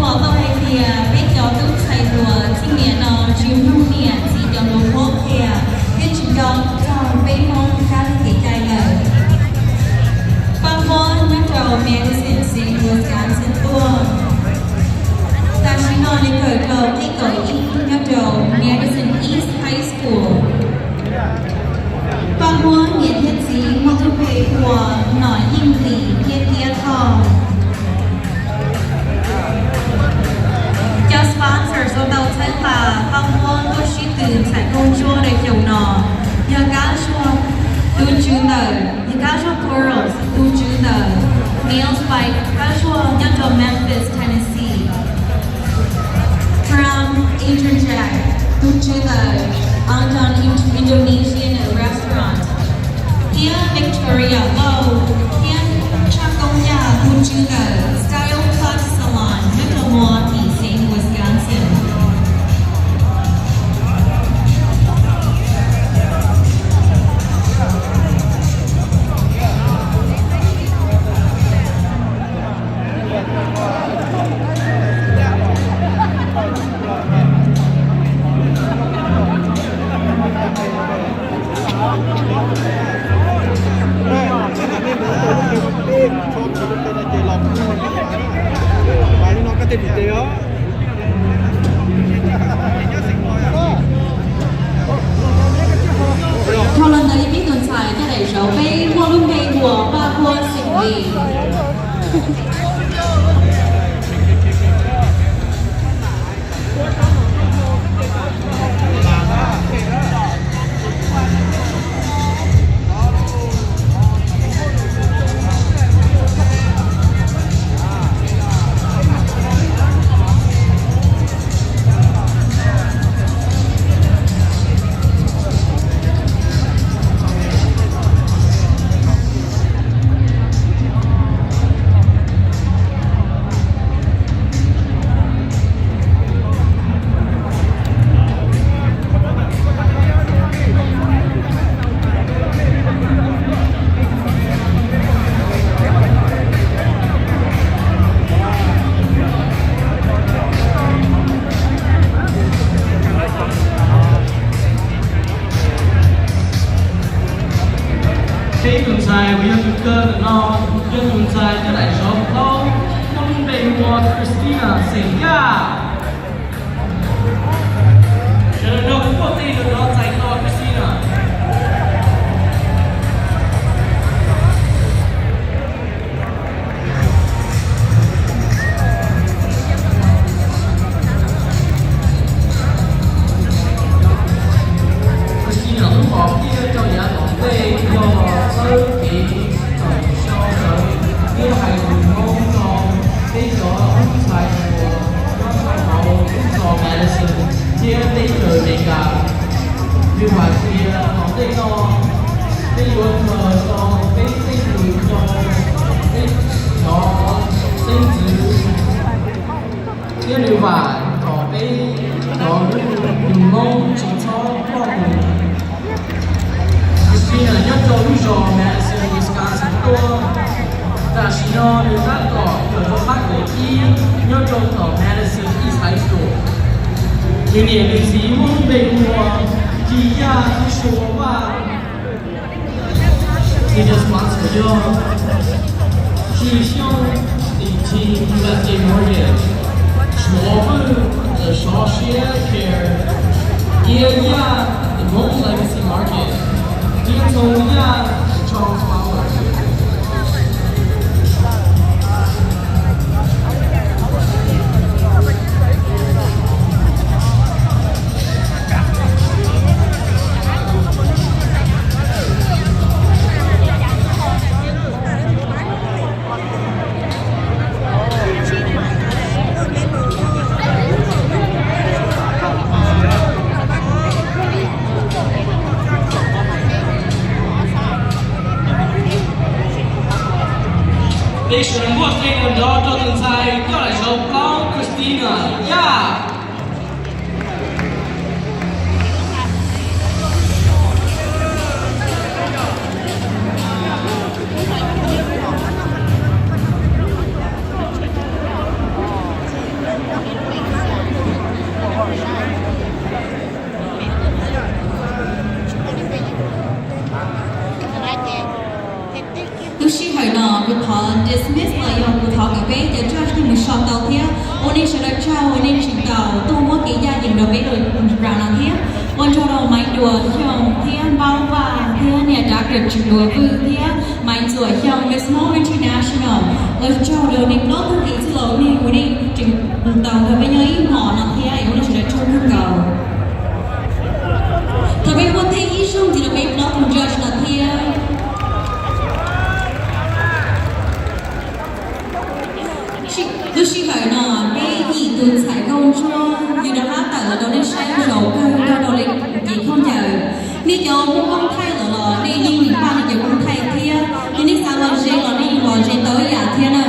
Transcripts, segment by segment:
Qhov tau hais tias peb cov tub ntxhais hluas txij niam no tsis mloog niam txiv cov lus qhuab qhia thiab tsis nco txog peb Hmoob kab lis kev cai lawm. Paj Huab nyob rau Madison, Saint Louis, Wisconsin tuaj. Tam sim no nws kawm rau qib kaum ib nyob rau Madison East High School. Paj Huab niam thiab txiv muaj lub npe hu ua Nom Yeej Lis thiab Tiab Thoj. Cov sponsors uas tau txhawb nqa Paj Huab tuaj sib tw ntxhais koob ntsuab rau xyoo no yog Kab Zuag, tus tswv ntawm, yog Kab Zuag Corals, tus tswv ntawm Nails by Kab Zuag nyob rau Memphis, Tennessee. From Adrian Jack, tus tswv ntawm Anton Indonesian Restaurant, thiab Victoria Low, thiab Tshaj Koob Yaj, tus tswv ntawm Style Cut Salon nyob rau Milwaukee, Saint Wisconsin. Dhau los ntawd yog peb tus ntxhais coj daim zauv, peb muaj lub npe hu ua Paj Huab xeem Lis. Peb tus ntxhais uas yog tus kawg ntawm no yog tus ntxhais coj daim zauv plaub, muaj lub npe hu ua Christina xeem Yaj. Sawv daws nrog kuv npuaj tij rau cov ntxhais no Christina. Christina lub hom phiaj rau yav tom ntej yog txawb kev tawm sau ntawv thiab hais lus Hmoob rau peb cov tub ntxhais uas nyob rau hauv lub zos Madison thiab teb chaws Amelikas. Nws hais tias tom ntej no peb yuav khaws tau peb tej lus rau peb cov xeeb ntxwv thiab nws vam kom peb cov Hmoob tsis txhob ploj mus. Christina nyob rau lub zos Madison, Wisconsin tuaj. Tam sim no nws tab tom kawm rau qab kawm ib nyob rau tom Madison East High School. Nws niam nws txiv muaj lub npe hu ua Ci Yaj thiab Sua Vaj. Nws cov sponsor yog Tshwj Xyooj Xim Tshim U S A Mortgage, Suav Vwj The Sov Siab Care, Ia Yaj The Hmong Legacy Market, thiab Ntxhoo Yaj The Charles Power. Smith los yog kuv thov kom peb cov judge nej mus so tau thiab ua nej sawv daws tsaug uas nej tseem tau tuaj muab kev ncaj ncees rau peb rau round no thiab ua tsaug rau Maiv Duas Xyooj thiab Npauj Vaj thiab niam Doctor Tswv Duas Vwj thiab Maiv Ntxuam Xyooj Miss Hmoob International. Ua tsaug rau nej plaub tug kis txwj laus nej uas nej tseem mus tau nrog peb nyob ib hmos no thiab es ua nej sawv daws tsaug kawg nkaus. Thov peb muab tej ib zaug ntxiv rau peb plaub tug judge no thiab. Lub sij hawm no peb yim tus ntxhais nkauj ntsuab yus rov qab tawm los rau nej saib zaum kawg nrog rau li cev khaub ncaws. Nej cov muaj koob thaij lawm los nej yeej paj nej cov koob thaij thiab, yog nej xav los ze los nej yeej los ze tau ib yam thiab na.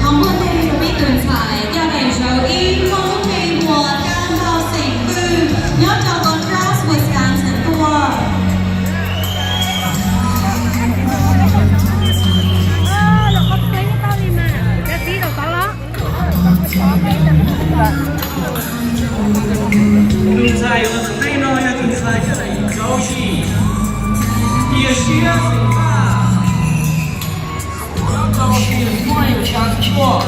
Thov muaj tej rau peb tus ntxhais coj daim zauv ib Hmoob npe hu ua Kab Ntau xeem Vwj nyob rau Contrast, Wisconsin tuaj. Tus ntxhais uas tseem hais no yog tus ntxhais coj daim zauv yim, Tias Siab xeem Vaj, nyob rau Des Moines, Wisconsin tuaj.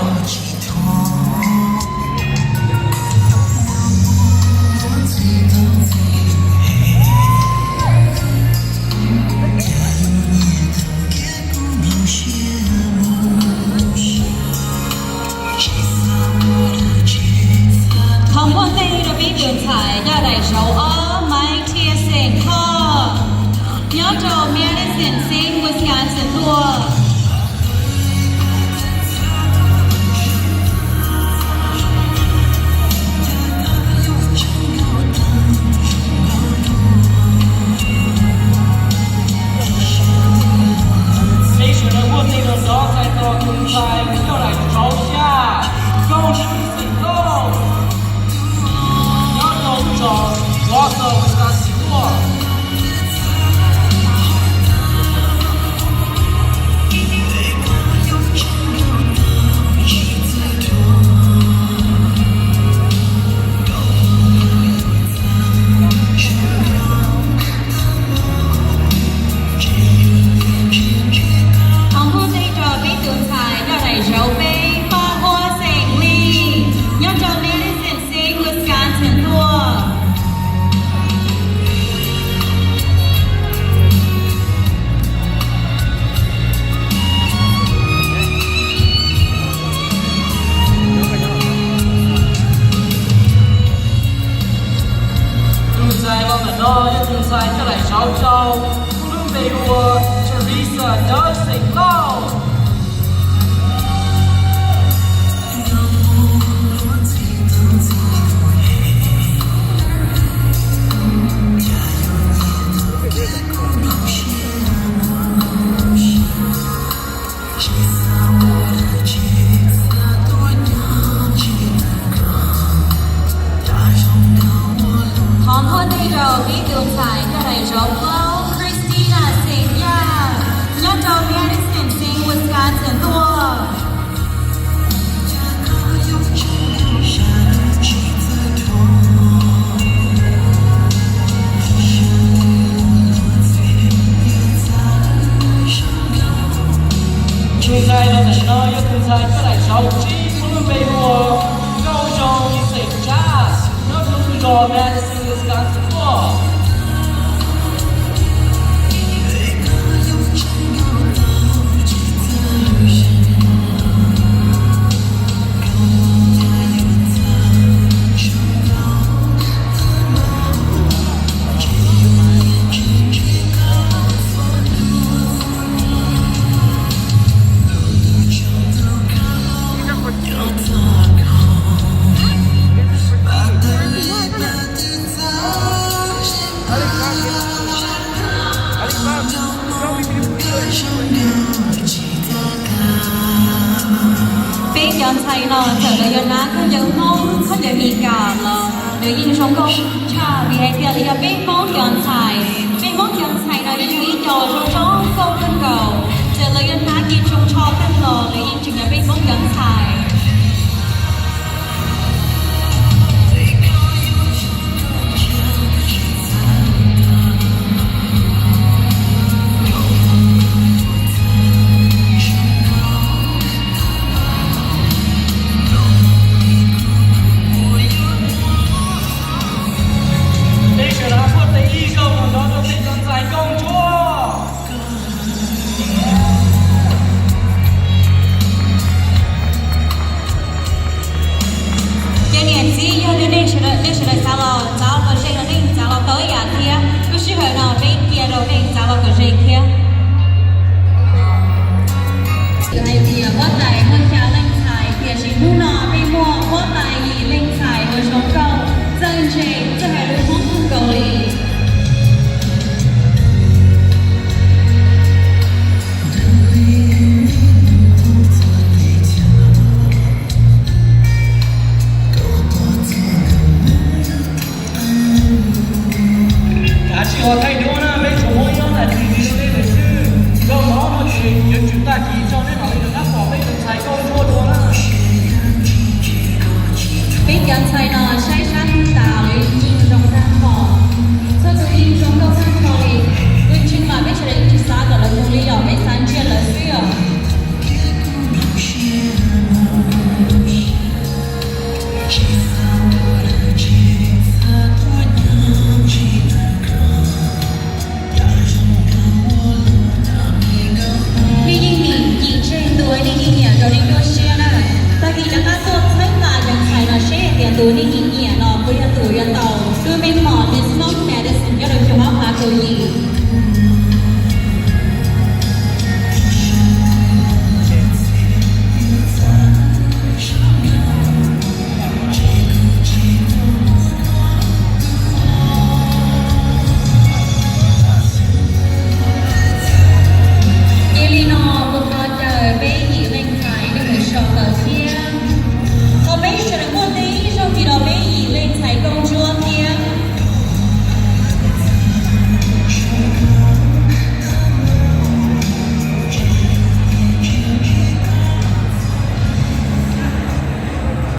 Thov muaj tej rau peb tus ntxhais coj daim zauv ob, Maiv Thia xeem Thoj, nyob rau Madison Xeev, Wisconsin tuaj. Peb sawv daws muaj tej rau nrov txais tos tus ntxhais uas coj daim zauv xya, Nkauj Sib xeem Lauj, nyob rau lub zos Wausau, Wisconsin tuaj. Thov muaj tej rau peb tus ntxhais coj daim zauv peb, Paj Huab xeem Lis, nyob rau Madison Xeev, Wisconsin tuaj. Tus ntxhais los ntawm no yog tus ntxhais coj daim zauv rau, muaj lub npe hu ua Teresa Dawb xeem Lauj. Thov muaj tej rau peb tus ntxhais coj daim zauv plaub, Christina xeem Yaj, nyob rau Madison Xeev, Wisconsin tuaj. Tus ntxhais los ntawm no yog tus ntxhais coj daim zauv tsib, muaj lub npe hu ua Nkauj Zoo xeem Tsab, nyob rau lub zos Madison, Wisconsin tuaj. Peb cov ntxhais no txawm lawv yuav hnav khaub ncaws Hmoob khaub ncaws Mis Kas los lawv yeej zoo nkauj tshaj vim hais tias lawv yog peb Hmoob cov ntxhais, peb Hmoob Cov ntxhais no yeej yog ib co zoo zoo nkauj kawg nkaus, ces lawv yuav hnab kiag tsoo tsho kawg nkaus, lawv yeej tseem yog peb Hmoob cov ntxhais. Peb sawv daws tuaj tes ib zaug los nrog rau peb cov ntxhais nkauj ntsuab. Cov niam txiv, yog li nej sawv daws, nej sawv daws xav los ntxav kom ze no nej ntxav los tau ib yam thiab. Lub sij hawm no peb cia rau nej ntxav los kom ze thiab. Hais tias huab tais muaj xya leej ntxhais, tiam sis hnub no peb muaj huab tais yim leej ntxhais uas zoo nkauj, txawj ntse, txawj hais lus Hmoob kawg nkaus li. Kav tsij ho thaij duab na, peb tsuas muab ib ob nas this li rau nej lawm xwb. Zaum no no ces yuav tsum tag kis tso nej mam li rov qab pom peb tus ntxhais nkauj ntsuab dua na. Peb cov ntxhais no saib sab hnub tas lawv yeej zoo tag nrho, txhua tus yeej zoo nkauj tag nrho li. Kuv ntseeg mas peb sawv daws yeej tsis xav kom lawv mus li os, peb xav ntsia lawv xwb os. Nej yeej nim yim tseg ntua, nej yeej nyiam rau nej nyuaj siab na. Tag kis rov qab tuaj txhawb nqa cov ntxhais no seb hais tias ntua nej yeej